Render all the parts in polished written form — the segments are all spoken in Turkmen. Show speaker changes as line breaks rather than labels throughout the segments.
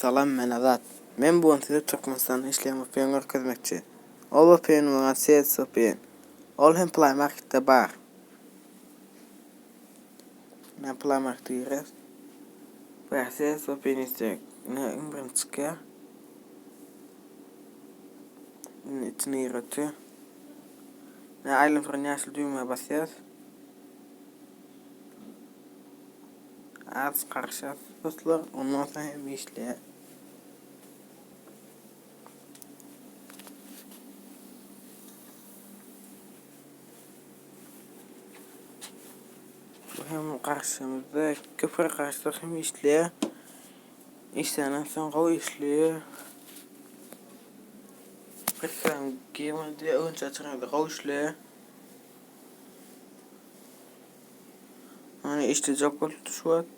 Salam men Azat. Men bu gün size Türkmenistanda işleýän VPN görkezmekçi. Ol VPN-iň ady CS VPN. Ol hem Play Marketde bar. Men Play Markete girýäs. Bäh CS VPN isleýär. Ine iň birinji çykýar. Indi içine girip otyr. Ine aýlanyp duran ýaşyl düwmä basýas. Az garaşarys dostlar, ondan soň hem işleýär. Bu hem garşymyzda köpräk garaşsak hem işleýär. Işländen soň gowy işleýär. Birkän girmedi, öňçe açanyňyzda gowy işleýär. Ony işlejek bolupdy şu wagt.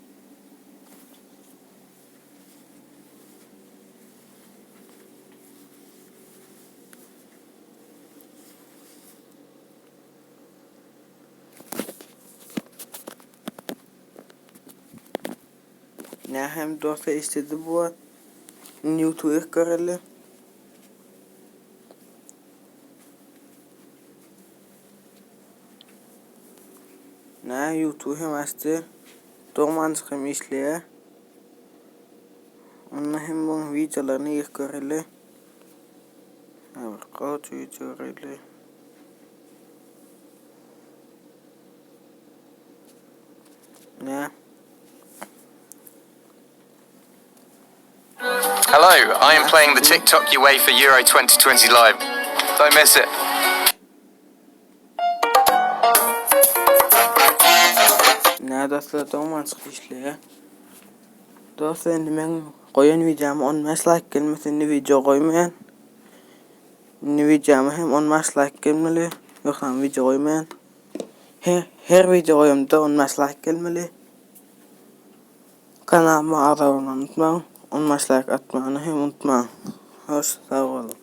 Nähem dostlar işledi bu wagt. Indi YouTube göreli. Nä YouTube hem açdy. Dogmanjyk hem işleýär. Onda hem bu wideolaryny girip göreli. Bir gowy wideo göreli. Nä?
Hello, I am playing the TikTok UEFA Euro 2020 live. Don't miss it.
Nä dostlar dogmançyk işleýär. Dostlar indi meň goýan wideoma 15 laýk gelmese indi wideo goýmaýan. Indi wideoma hem 15 laýk gelmeli. Ýogsam wideo goýmaýan. Her her wideo goýamda 15 laýk gelmeli. Kanalyma agza bolmagy unutmaň. 15 laýk atmagyny hem unutmaň. Hoş sag boluň.